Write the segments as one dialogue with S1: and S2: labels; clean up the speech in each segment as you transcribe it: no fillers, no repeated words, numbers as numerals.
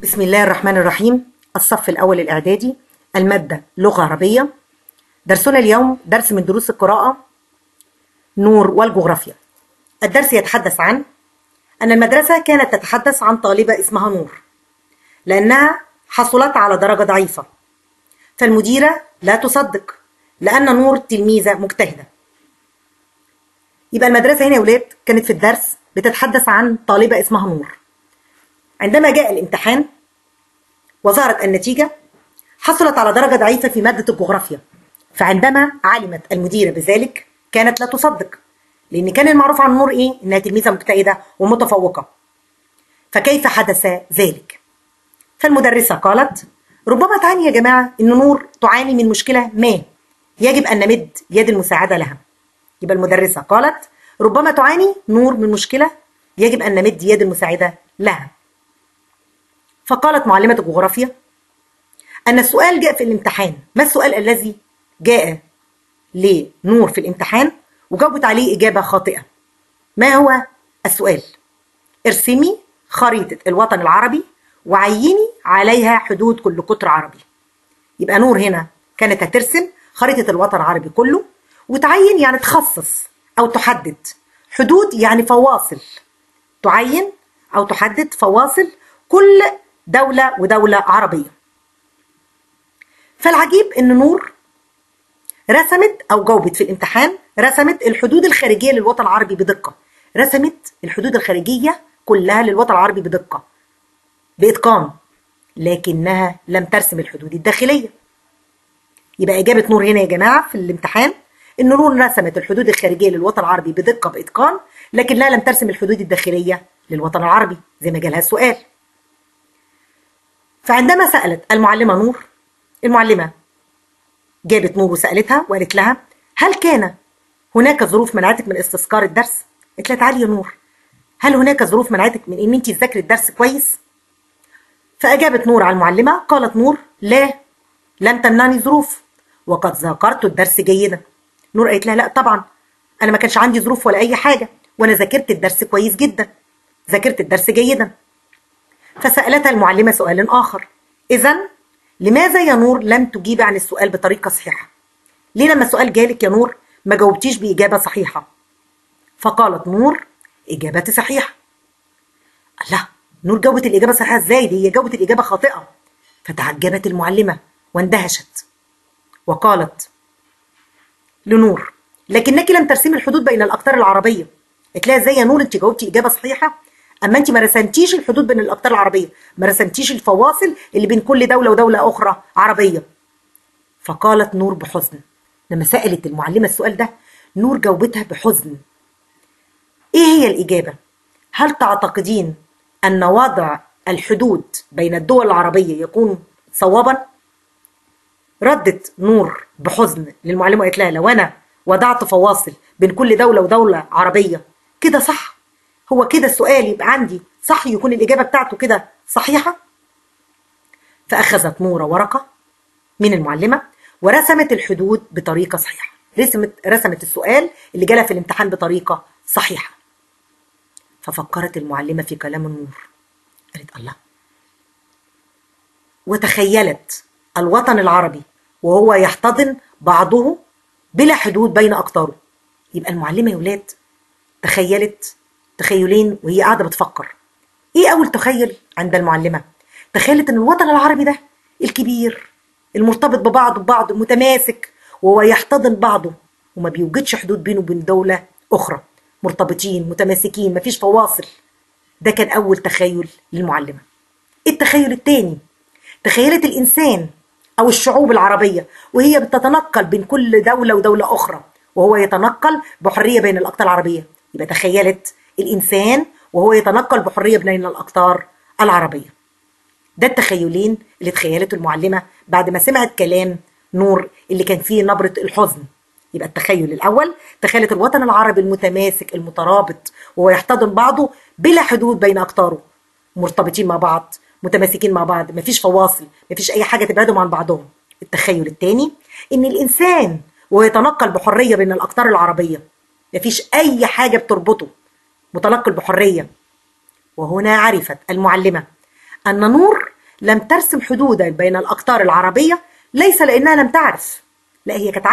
S1: بسم الله الرحمن الرحيم. الصف الأول الإعدادي، المادة لغة عربية. درسنا اليوم درس من دروس القراءة نور والجغرافيا. الدرس يتحدث عن أن المدرسة كانت تتحدث عن طالبة اسمها نور لأنها حصلت على درجة ضعيفة، فالمديرة لا تصدق لأن نور تلميذة مجتهدة. يبقى المدرسة هنا يا ولاد كانت في الدرس بتتحدث عن طالبة اسمها نور. عندما جاء الامتحان وظهرت النتيجة حصلت على درجة ضعيفة في مادة الجغرافيا، فعندما علمت المديرة بذلك كانت لا تصدق، لأن كان المعروف عن نور إيه؟ إنها تلميذة مجتهدة ومتفوقة. فكيف حدث ذلك؟ فالمدرسة قالت ربما تعاني يا جماعة إن نور تعاني من مشكلة ما، يجب أن نمد يد المساعدة لها. يبقى المدرسة قالت ربما تعاني نور من مشكلة يجب أن نمد يد المساعدة لها. فقالت معلمة الجغرافيا أن السؤال جاء في الامتحان. ما السؤال الذي جاء لنور في الامتحان وجاوبت عليه إجابة خاطئة؟ ما هو السؤال؟ ارسمي خريطة الوطن العربي وعيني عليها حدود كل قطر عربي. يبقى نور هنا كانت هترسم خريطة الوطن العربي كله وتعين، يعني تخصص أو تحدد حدود، يعني فواصل، تعين أو تحدد فواصل كل دولة ودولة عربية. فالعجيب إن نور رسمت أو جاوبت في الامتحان، رسمت الحدود الخارجية للوطن العربي بدقة، رسمت الحدود الخارجية كلها للوطن العربي بدقة بإتقان، لكنها لم ترسم الحدود الداخلية. يبقى إجابة نور هنا يا جماعة في الامتحان إن نور رسمت الحدود الخارجية للوطن العربي بدقة بإتقان، لكنها لم ترسم الحدود الداخلية للوطن العربي زي ما جالها السؤال. فعندما سألت المعلمة نور، المعلمة جابت نور وسألتها وقالت لها هل كان هناك ظروف منعتك من استذكار الدرس؟ قالت لها تعالي يا نور، هل هناك ظروف منعتك من ان انت تذاكري الدرس كويس؟ فأجابت نور على المعلمة، قالت نور لا، لم تمنعني ظروف وقد ذاكرت الدرس جيدا. نور قالت لها لا طبعا، انا ما كانش عندي ظروف ولا اي حاجة، وانا ذاكرت الدرس كويس جدا، ذاكرت الدرس جيدا. فسألتها المعلمة سؤال آخر، إذا لماذا يا نور لم تجيب عن السؤال بطريقة صحيحة؟ ليه لما السؤال جالك يا نور ما جاوبتيش بإجابة صحيحة؟ فقالت نور إجابتي صحيحة. الله، نور جاوبت الإجابة صحيحة إزاي؟ دي هي جاوبت الإجابة خاطئة. فتعجبت المعلمة واندهشت وقالت لنور لكنك لم ترسمي الحدود بين الأقطار العربية. قالت لها إزاي يا نور أنت جاوبتي إجابة صحيحة أما أنت ما رسمتيش الحدود بين الأقطار العربية، ما رسمتيش الفواصل اللي بين كل دولة ودولة أخرى عربية. فقالت نور بحزن، لما سألت المعلمة السؤال ده نور جاوبتها بحزن. إيه هي الإجابة؟ هل تعتقدين أن وضع الحدود بين الدول العربية يكون صوابا؟ ردت نور بحزن للمعلمة وقالت لها لو أنا وضعت فواصل بين كل دولة ودولة عربية كده صح؟ هو كده السؤال يبقى عندي صح، يكون الإجابة بتاعته كده صحيحة؟ فأخذت نورة ورقة من المعلمة ورسمت الحدود بطريقة صحيحة، رسمت السؤال اللي جالها في الامتحان بطريقة صحيحة. ففكرت المعلمة في كلام النور، قالت الله، وتخيلت الوطن العربي وهو يحتضن بعضه بلا حدود بين أقطاره. يبقى المعلمة يا ولاد تخيلت تخيلين وهي قاعدة بتفكر. ايه اول تخيل عند المعلمة؟ تخيلت ان الوطن العربي ده الكبير المرتبط ببعضه ببعض المتماسك وهو يحتضن بعضه وما بيوجدش حدود بينه وبين دولة اخرى، مرتبطين متماسكين مفيش فواصل. ده كان اول تخيل للمعلمه. ايه التخيل الثاني؟ تخيلت الانسان او الشعوب العربية وهي بتتنقل بين كل دولة ودولة اخرى وهو يتنقل بحرية بين الاقطار العربية. يبقى تخيلت الإنسان وهو يتنقل بحرية بين الأقطار العربية. ده التخيلين اللي تخيلته المعلمة بعد ما سمعت كلام نور اللي كان فيه نبرة الحزن. يبقى التخيل الأول تخيلت الوطن العربي المتماسك المترابط وهو يحتضن بعضه بلا حدود بين أقطاره، مرتبطين مع بعض متماسكين مع بعض، مفيش فواصل، مفيش أي حاجة تبعدهم عن بعضهم. التخيل الثاني إن الإنسان وهو يتنقل بحرية بين الأقطار العربية مفيش أي حاجة بتربطه، متنقل بحرية. وهنا عرفت المعلمة أن نور لم ترسم حدودا بين الأقطار العربية ليس لأنها لم تعرف، لا هي كانت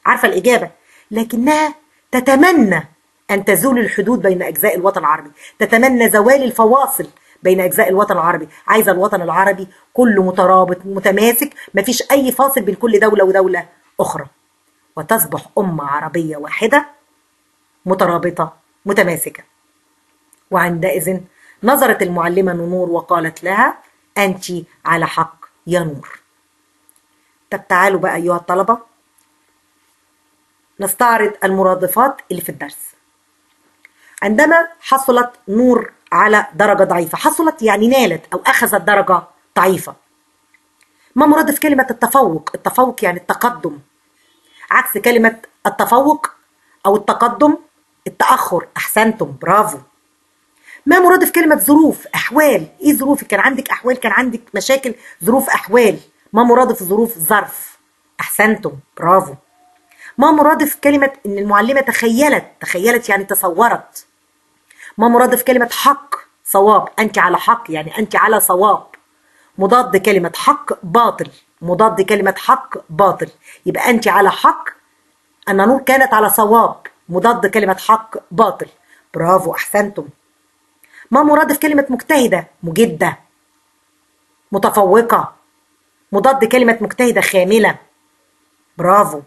S1: عارفة الإجابة، لكنها تتمنى أن تزول الحدود بين أجزاء الوطن العربي، تتمنى زوال الفواصل بين أجزاء الوطن العربي، عايزة الوطن العربي كله مترابط متماسك، مفيش أي فاصل بين كل دولة ودولة أخرى، وتصبح أمة عربية واحدة مترابطة متماسكة. وعندئذ نظرت المعلمة لنور وقالت لها أنت على حق يا نور. طب تعالوا بقى أيها الطلبة نستعرض المرادفات اللي في الدرس. عندما حصلت نور على درجة ضعيفة، حصلت يعني نالت أو أخذت درجة ضعيفة. ما مرادف كلمة التفوق؟ التفوق يعني التقدم، عكس كلمة التفوق أو التقدم التأخر. أحسنتم، برافو. ما مرادف كلمة ظروف؟ أحوال. إيه ظروفك؟ كان عندك أحوال، كان عندك مشاكل، ظروف أحوال. ما مرادف ظروف؟ ظرف. أحسنتم، برافو. ما مرادف كلمة إن المعلمة تخيلت؟ تخيلت يعني تصورت. ما مرادف كلمة حق؟ صواب. أنت على حق يعني أنت على صواب. مضاد كلمة حق باطل، مضاد كلمة حق باطل، يبقى أنت على حق، أن نور كانت على صواب، مضاد كلمة حق باطل. برافو، أحسنتم. ما مرادف كلمة مجتهدة؟ مجدة، متفوقة. مضاد كلمة مجتهدة خاملة. برافو.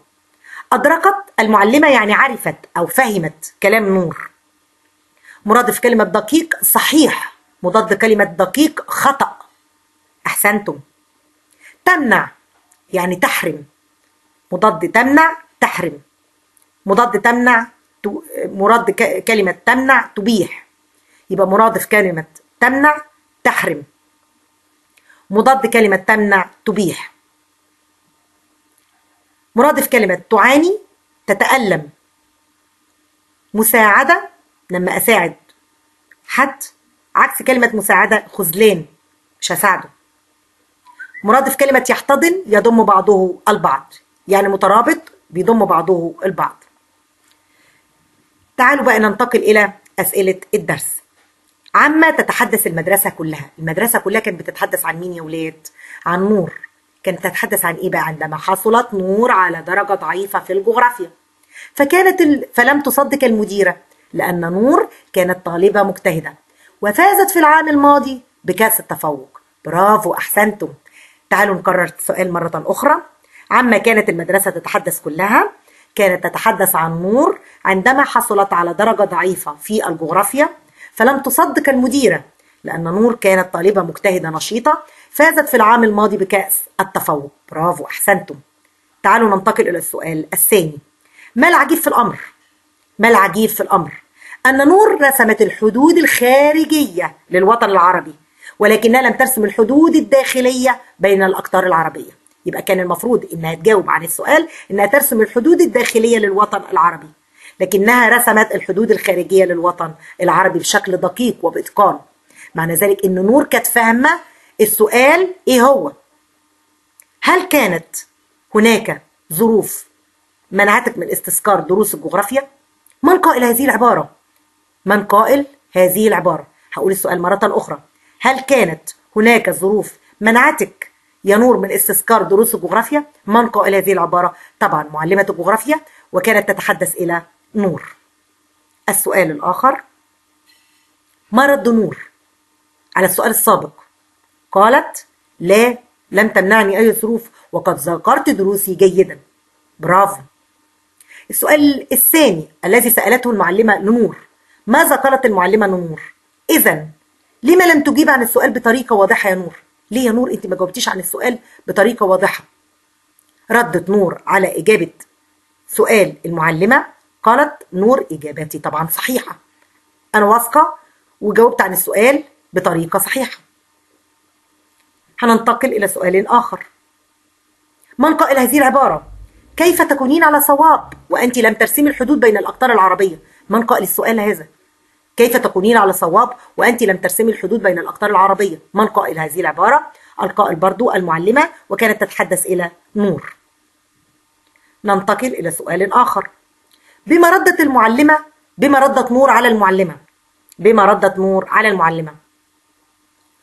S1: أدركت المعلمة يعني عرفت أو فهمت كلام نور. مرادف كلمة دقيق صحيح، مضاد كلمة دقيق خطأ. أحسنتم. تمنع يعني تحرم، مضاد تمنع تحرم، مضاد تمنع مراد كلمة تمنع تبيح، يبقى مرادف كلمة تمنع تحرم، مضاد كلمة تمنع تبيح. مرادف كلمة تعاني تتألم، مساعدة لما أساعد حد، عكس كلمة مساعدة خذلان، مش هساعده. مرادف كلمة يحتضن يضم بعضه البعض، يعني مترابط بيضم بعضه البعض. تعالوا بقى ننتقل إلى أسئلة الدرس. عما تتحدث المدرسة كلها؟ المدرسة كلها كانت بتتحدث عن مين يا ولاد؟ عن نور. كانت تتحدث عن إيه بقى؟ عندما حصلت نور على درجة ضعيفة في الجغرافيا، فلم تصدق المديرة لأن نور كانت طالبة مجتهدة وفازت في العام الماضي بكأس التفوق. برافو، أحسنتم. تعالوا نكرر السؤال مرة أخرى. عما كانت المدرسة تتحدث كلها؟ كانت تتحدث عن نور عندما حصلت على درجة ضعيفة في الجغرافيا، فلم تصدق المديرة لأن نور كانت طالبة مجتهدة نشيطة فازت في العام الماضي بكأس التفوق. برافو، أحسنتم. تعالوا ننتقل إلى السؤال الثاني. ما العجيب في الأمر؟ ما العجيب في الأمر؟ أن نور رسمت الحدود الخارجية للوطن العربي، ولكنها لم ترسم الحدود الداخلية بين الأقطار العربية. يبقى كان المفروض إنها تجاوب عن السؤال إنها ترسم الحدود الداخلية للوطن العربي، لكنها رسمت الحدود الخارجية للوطن العربي بشكل دقيق وبإتقان. معنى ذلك إن نور كانت فاهمة السؤال إيه هو. هل كانت هناك ظروف منعتك من استذكار دروس الجغرافيا؟ من قائل هذه العبارة؟ من قائل هذه العبارة؟ هقول السؤال مرة أخرى. هل كانت هناك ظروف منعتك يا نور من استذكار دروس الجغرافيا؟ من قائل هذه العبارة؟ طبعا معلمة الجغرافيا، وكانت تتحدث إلى نور. السؤال الآخر، ما رد نور على السؤال السابق؟ قالت لا، لم تمنعني أي ظروف وقد ذاكرت دروسي جيدا. برافو. السؤال الثاني الذي سألته المعلمة لنور، ماذا قالت المعلمة لنور؟ إذن لما لم تجيب عن السؤال بطريقة واضحة يا نور؟ ليه يا نور أنت ما جاوبتيش عن السؤال بطريقة واضحة؟ ردت نور على إجابة سؤال المعلمة، قالت نور إجابتي طبعا صحيحة، أنا واثقة وجاوبت عن السؤال بطريقة صحيحة. هننتقل إلى سؤال آخر. من قائل هذه العبارة؟ كيف تكونين على صواب وأنت لم ترسمي الحدود بين الأقطار العربية؟ من قائل السؤال هذا؟ كيف تكونين على صواب وأنت لم ترسمي الحدود بين الأقطار العربية؟ من قائل هذه العبارة؟ القائل برضو المعلمة، وكانت تتحدث إلى نور. ننتقل إلى سؤال آخر. بما ردت المعلمة، بما ردت نور على المعلمة؟ بما ردت نور على المعلمة؟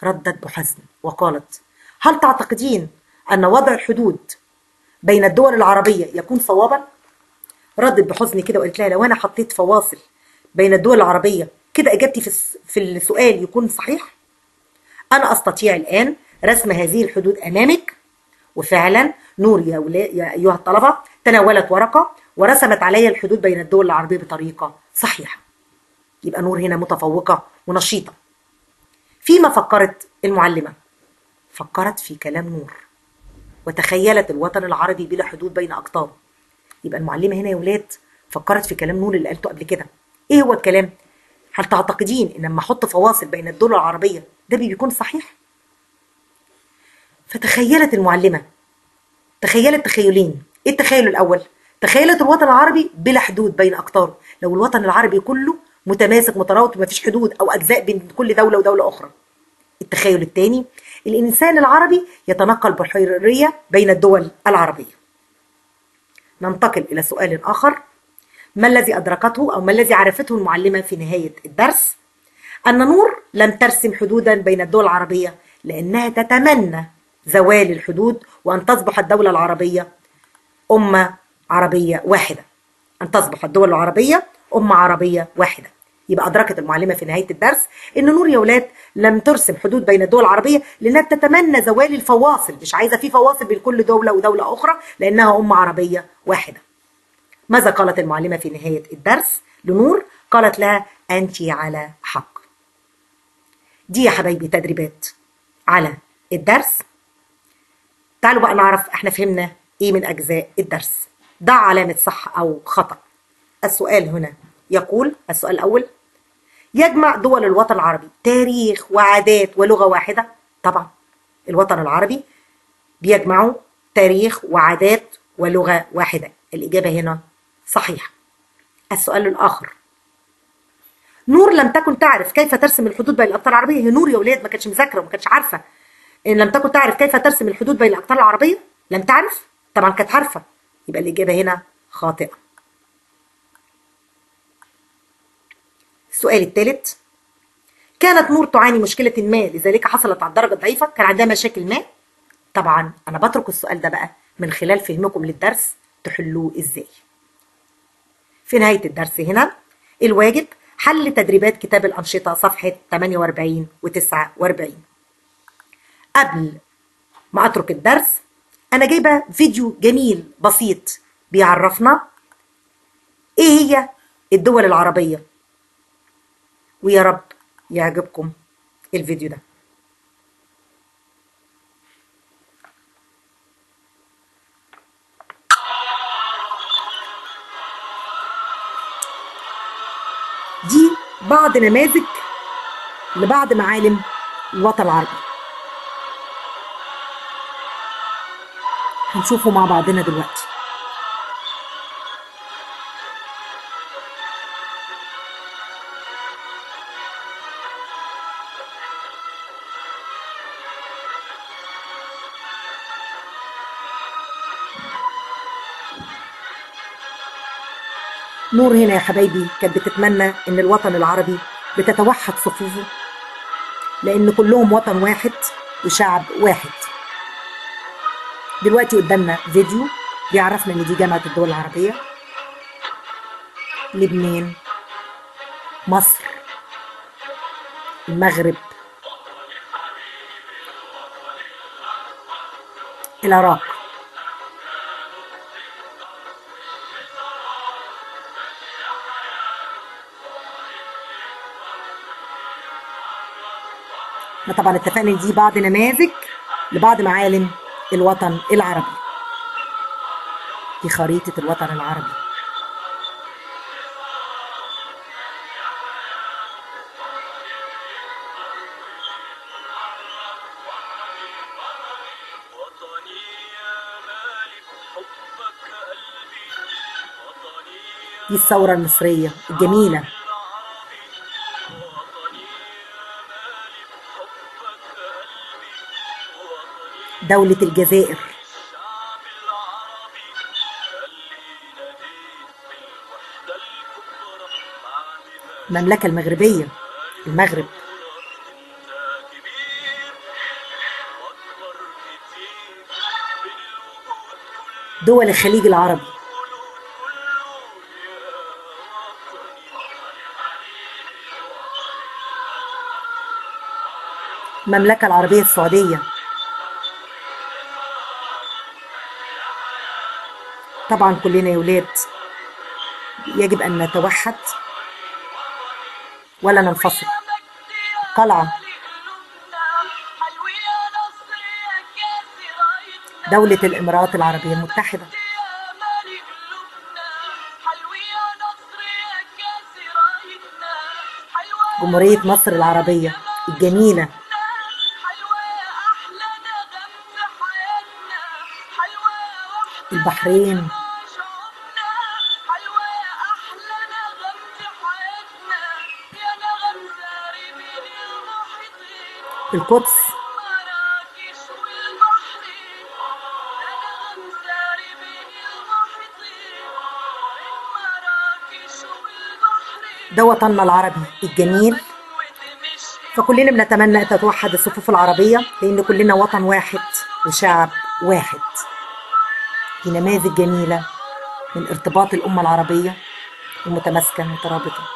S1: ردت بحزن وقالت هل تعتقدين أن وضع الحدود بين الدول العربية يكون صوابا؟ ردت بحزن كده وقالت لها لو أنا حطيت فواصل بين الدول العربية كده إجابتي في السؤال يكون صحيح؟ أنا أستطيع الآن رسم هذه الحدود أمامك. وفعلا نور يا أيها الطلبة تناولت ورقة ورسمت عليها الحدود بين الدول العربية بطريقة صحيحة. يبقى نور هنا متفوقة ونشيطة. فيما فكرت المعلمة؟ فكرت في كلام نور وتخيلت الوطن العربي بلا حدود بين أقطاره. يبقى المعلمة هنا يا ولاد فكرت في كلام نور اللي قالته قبل كده. إيه هو الكلام؟ هل تعتقدين إن لما أحط فواصل بين الدول العربية ده بيكون صحيح؟ فتخيلت المعلمة، تخيلت تخيلين. إيه التخيل الأول؟ تخيلت الوطن العربي بلا حدود بين أقطاره، لو الوطن العربي كله متماسك مترابط ومفيش حدود أو أجزاء بين كل دولة ودولة أخرى. التخيل الثاني، الإنسان العربي يتنقل بحرية بين الدول العربية. ننتقل إلى سؤال آخر. ما الذي أدركته أو ما الذي عرفته المعلمة في نهاية الدرس؟ أن نور لم ترسم حدودا بين الدول العربية لأنها تتمنى زوال الحدود وأن تصبح الدولة العربية أمة عربية واحدة. أن تصبح الدول العربية أمة عربية واحدة. يبقى أدركت المعلمة في نهاية الدرس إن نور يا ولاد لم ترسم حدود بين الدول العربية لأنها بتتمنى زوال الفواصل، مش عايزة في فواصل بين كل دولة ودولة أخرى لأنها أمة عربية واحدة. ماذا قالت المعلمة في نهاية الدرس لنور؟ قالت لها أنت على حق. دي يا حبايبي تدريبات على الدرس. تعالوا بقى نعرف احنا فهمنا ايه من أجزاء الدرس. ضع علامة صح أو خطأ. السؤال هنا يقول، السؤال الأول: يجمع دول الوطن العربي تاريخ وعادات ولغة واحدة؟ طبعا الوطن العربي بيجمعه تاريخ وعادات ولغة واحدة. الإجابة هنا صحيحة. السؤال الآخر: نور لم تكن تعرف كيف ترسم الحدود بين الأقطار العربية. هي نور يا ولاد ما كانتش مذاكرة وما كانتش عارفة إن لم تكن تعرف كيف ترسم الحدود بين الأقطار العربية. لم تعرف؟ طبعا كانت عارفة. يبقى الإجابة هنا خاطئة. السؤال الثالث: كانت نور تعاني مشكلة ما لذلك حصلت على الدرجة الضعيفة. كان عندها مشاكل ما؟ طبعا أنا بترك السؤال ده بقى من خلال فهمكم للدرس تحلوه إزاي. في نهاية الدرس هنا الواجب: حل تدريبات كتاب الأنشطة صفحة 48 و49. قبل ما أترك الدرس أنا جايبة فيديو جميل بسيط بيعرفنا إيه هي الدول العربية، ويا رب يعجبكم الفيديو ده. دي بعض نماذج لبعض معالم الوطن العربي، هنشوفه مع بعضنا دلوقتي. نور هنا يا حبايبي كانت بتتمنى ان الوطن العربي بتتوحد صفوفه، لان كلهم وطن واحد وشعب واحد. دلوقتي قدامنا فيديو بيعرفنا ان دي جامعة الدول العربية، لبنان، مصر، المغرب، العراق. طبعا اتفقنا ان دي بعض نماذج لبعض معالم الوطن العربي. دي خريطة الوطن العربي. دي الثورة المصرية الجميلة. دولة الجزائر. المملكة المغربية، المغرب. دول الخليج العربي. المملكة العربية السعودية. طبعا كلنا يا ولاد يجب أن نتوحد ولا ننفصل. قلعة. دولة الإمارات العربية المتحدة. جمهورية مصر العربية الجميلة. البحرين. القدس. ده وطننا العربي الجميل. فكلنا بنتمنى أن تتوحد الصفوف العربية، لأن كلنا وطن واحد وشعب واحد. دي نماذج جميلة من ارتباط الأمة العربية المتماسكة المترابطة.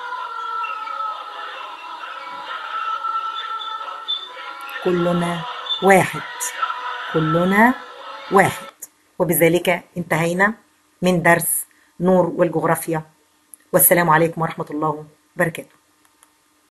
S1: كلنا واحد، كلنا واحد. وبذلك انتهينا من درس نور والجغرافيا، والسلام عليكم ورحمة الله وبركاته.